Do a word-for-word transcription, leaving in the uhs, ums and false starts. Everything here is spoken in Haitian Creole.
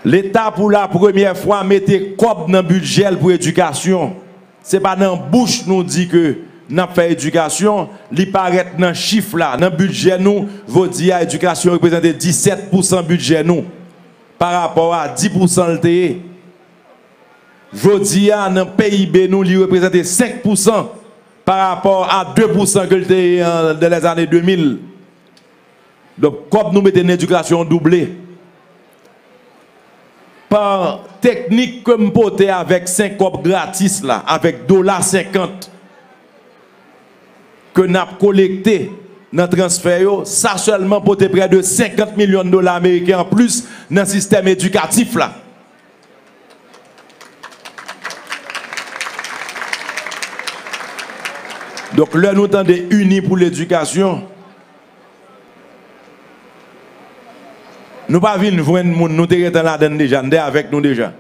Leta pou la premyè fwa mete kòb nan bidjè l pou edikasyon. Se pa nan bouch nou di ke n ap fè edikasyon, li parèt nan chif la, nan bidjè nou. Jodi a, edikasyon reprezante disèt pousan bidjè nou, pa rapò a dis pousan l te ye. Jodi a, nan P I B nou, li reprezante senk pousan pa rapò a de pousan ke l te ye an, dans les années deux mille. Donk, kòb nou mete nan edikasyon double. Pa teknik ke m pote avèk senk kòb gratis la, avèk dola senkant ke n ap kolekte nan transfè yo, sa sèlman pote prè de senkant milyon dola ameriken an plis nan sistèm edikatif la. Donk, lè nou tande Ini pou Ledikasyon, nou pa vin jwenn moun, nou te gentan ladan l deja, n te avèk nou deja.